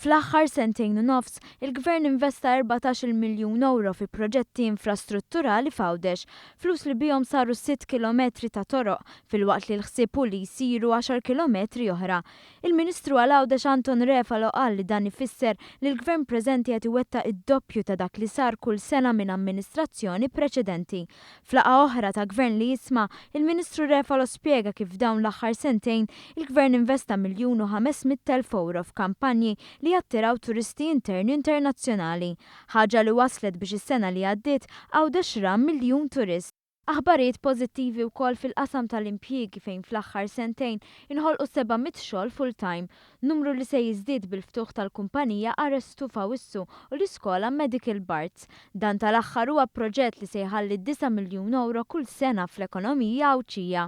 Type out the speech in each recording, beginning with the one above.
Fl-aħħar sentejn u nofs, il-Gvern investa 14-il miljun ewro fi proġetti infrastrutturali f'Għawdex, flus li bihom saru sitt kilometri ta' toroq filwaqt li l-ħsieb hu li jsiru għaxar kilometri oħra. Il-Ministru għal Għawdex Anton Refalo qal li dan ifisser li l-Gvern preżenti qed iwettaq id-doppju ta' dak li sar kull sena minn amministrazzjoni preċedenti. F'laqgħa oħra ta' Gvern li Jisma', il-Ministru Refalo spjega kif f'dawn l-aħħar sentejn il-Gvern investa 1,500,000 ewro f'kampanji li jattiraw turisti interni u internazzjonali, ħaġa li wasslet biex is-sena li għaddiet Għawdex ra miljun turist. Aħbarijiet pożittivi wkoll fil-qasam tal-impjiegi fejn fl-aħħar sentejn inħolqu 700 xogħol full-time, numru li se jiżdied bil-ftuħ tal-kumpanija Arestu f'Awwissu u l-iskola Medical Barts. Dan tal-aħħar huwa proġett li se jħalli 9 miljun ewro kull sena fl-ekonomija Għawdxija.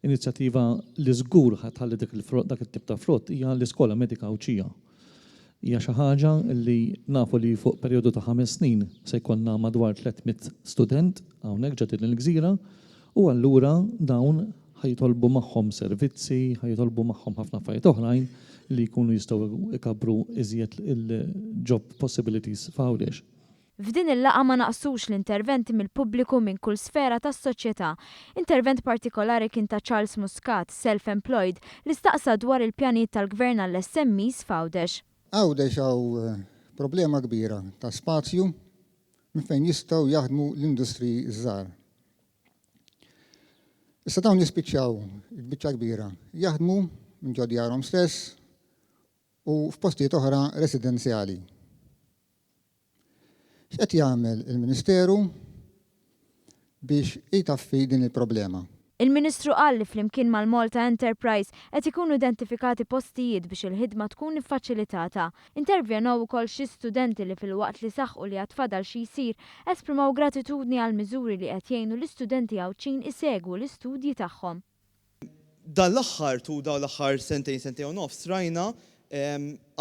Inizjattiva li żgur ħa tħalli dak il-frott, dak it-tip ta' frott hija l-Iskola Medika Għawdxija. Hija xi ħaġa li nafu li fuq perjodu ta' ħames snin se jkollna madwar 300 student hawnhekk ġo din il-gżira u allura dawn ħa jitolbu magħhom servizzi, ħa jitolbu magħhom ħafna affarijiet oħrajn li jkunu jistgħu jkabbru iżjed il-job possibilities f'Għawdex. F'din il-laqgħa ma naqsux l-interventi mill-pubbliku minn kull sfera tas-soċjetà. Intervent partikolari kien ta' Charles Muscat, self-employed, li staqsa dwar il-pjanijiet tal-Gvern għall-SMEs f'Għawdex. Għawdex hawn problema kbira ta' spazju minn fejn jistgħu jaħdmu l-industriji ż-żgħar. Issa dawn jispiċċaw il-biċċa kbira jaħdmu minn ġo djarhom stess u f'postijiet oħra residenzjali. X'qed jagħmel il-Ministeru biex jtaffi din il-problema? Il-Ministru qal li flimkien mal-Malta Enterprise qed ikunu identifikati postijiet biex il-ħidma tkun iffaċilitata. Intervjenow ukoll xi studenti li filwaqt li saħqu li għad fadal xi jsir, esprimew gratitudni għall-miżuri li qed jgħinu l-istudenti Għawdxin isegwu l-istudji tagħhom. Dan l-aħħar, tul dawn l-aħħar sentejn, sentejn u nofs, rajna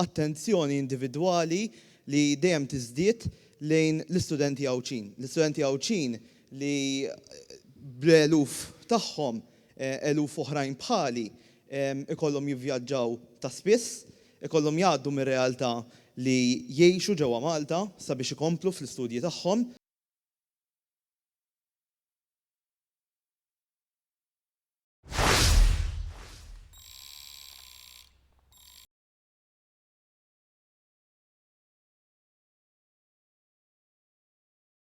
attenzjoni individwali li dejjem tiżdied lejn l-istudenti Għawdxin. L-istudenti Għawdxin li bl-eluf tagħhom, eluf oħrajn bħali, ikollhom jivvjaġġaw ta' spiss, ikollhom jgħaddu mir-realtà li jgħixu ġewwa Malta sabiex ikomplu fl-istudji tagħhom.